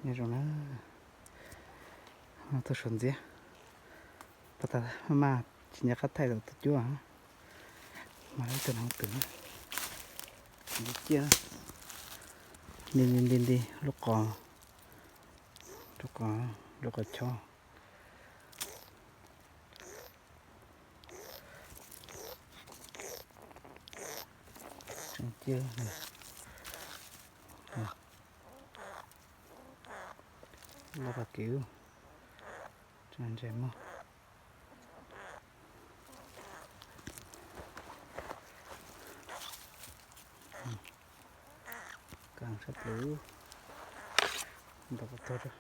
Nyob zoo na, tuaj suav ntxiab, pab tas maj maj tsis nco qab thaij tau tus cuab, mas ib tug hauv twg, ciaj, nti nti nti nti lub qos, lub qos, lub qos chob. Tseem ciaj, loj tag kev, tseem ntses muag. Kav sab plhu, ntaus kom tuag rau.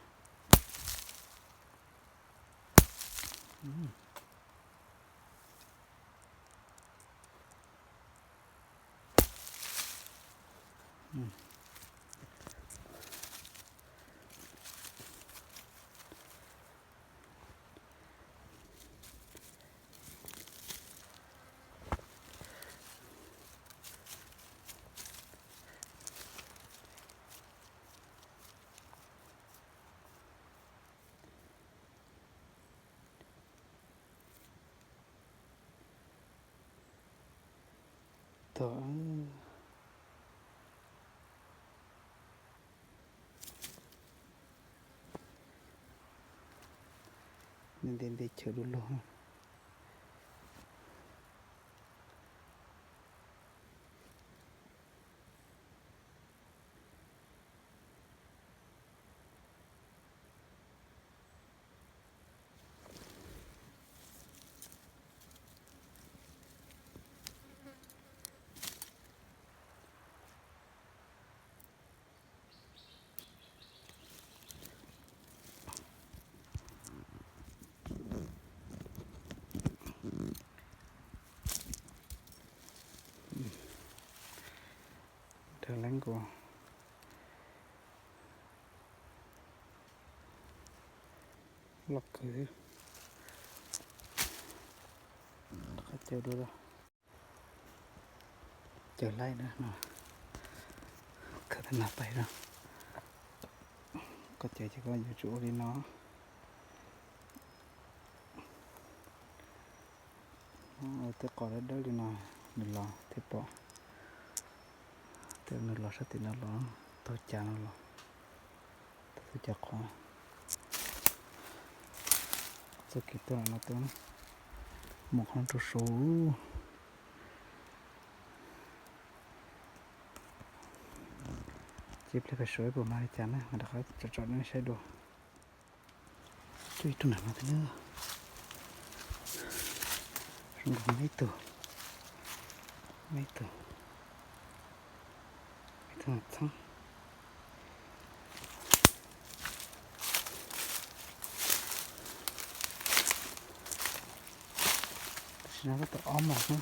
Tog, nti nti chaw du lug. Dhau lawm nkaus. Loj kawg. Qhov caw dua, caw laij na no, khaws tag nrho pais no. Koj caw ces koj yuav tsum ua li no. Tej qos dawb dawb li no nws los thiaj pom. Tej nws los sab tim no los, taug cav no los, taug cav qhov. Txoj kev tuaj no tuaj, mus qhov rau saud. Ces pliag pem saud puas mag li cas na, mam rov qab tsom tsom nej saib dua. Cuj ib tug nram no thiab na. Zoo nkaus muaj ib tug, muaj ib tug, ib tug txheeb. Tam sim no tab tom ob moos xwb.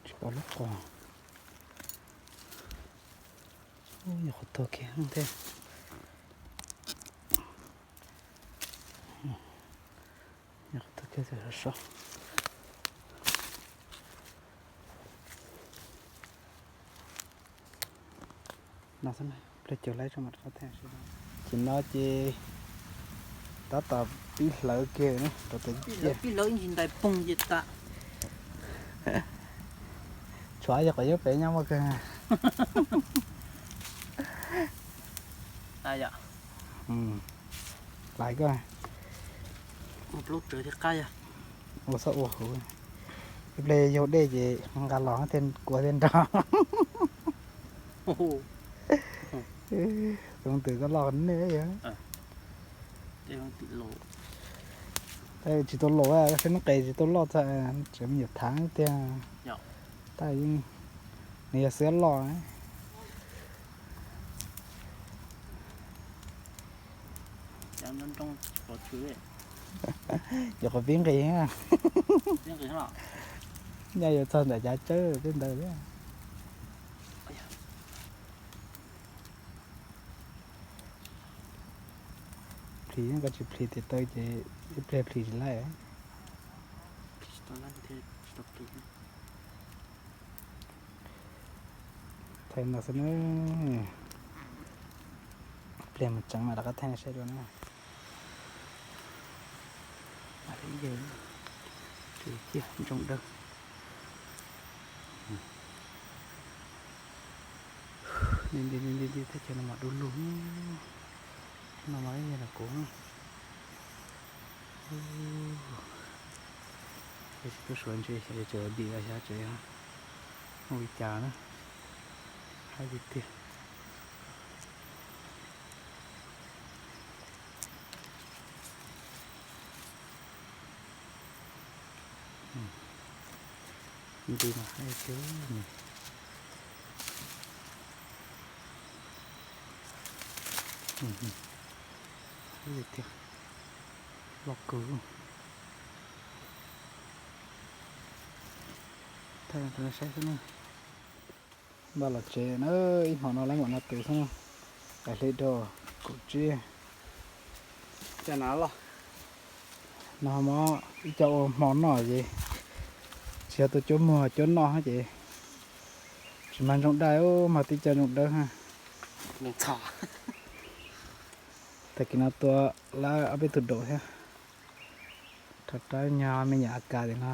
Tsis pom lub qos. Ub, nyuam qhuav tuag kiag thiab. Nyuam qhuav tuag kiag, sov sov. No xwb, pliag caw laib tso mam rov qab thaij. Ces no ces tab tom pib hlawv kiag na, rau tus pib hlawv ib ntsis ntais poog ces tas. Tshuav yog qhov nyob pem nyob muaj kawg. Lais koj. Ua plaub tsawv thiaj qab yog. Ua txhob ua huv. Ib pliag yog dej ces nqa los thiaj kua thiaj nrog. Tus twm koj loj nej yog. Tsis tau laus, saib nub qes tsis tau loj txog, tseem me nyuam thav tiag. Tab nws yog xiab loj. Yuav qhov pib nqis, nyob yuav txog ntawm cav tsawb peb ntawd thiab. Plhis, koj tsis plhis tes taw ces ib pliag plhis tsis laij. Thaij no xwb na. Pliag mus tseev mas rov qab thaij nej saib dua na. Ntsoog dawb. Nti nti nti nti, teb chaws no mas du lug. No mas ib yam li kuv. Tsis tuaj suav ntse xyov yuav tsum dim los xyov tseem ua li cas na. Haib tiag tiag. Nti mas haib tiag. Haib tiag tiag. Loj kawg. Thaij rau nej saib xwb na. Npaj los tsev na, ib hmo no lawv mam no tus xwb na. Qais hle rau kaum tsib. Cas na los. No mas ib co ua hmo noj ces tsis yog tua cuab muag cuab noj ces tsis mag ntsoog daj, mag tib co ntsoog dawb ha. Tag kis no tua lawv ob peb tug daum thiab. Rov rab nyog me nyuam A K tim no.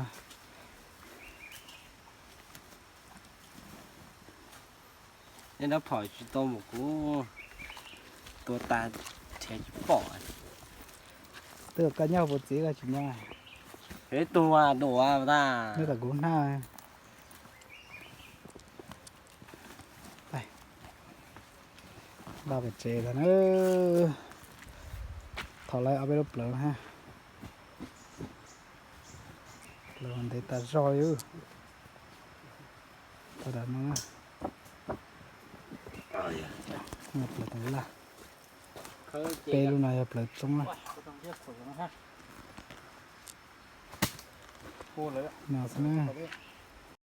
Neb rab phom tsis tau mus kuv tua tas nrhiav tsis pom. Twb koj nyob puas txiv koj tsis nyob. Ib tug dua tas. Nyob tom kuv hnab. Npaj pem tsev lawm na. Thov lawv ob peb lub plawv ha. Plawv ntev tas zog li. Tau dam no na. Plawv tas laj. Peb lub no yog plawv txoob na. No xwb na.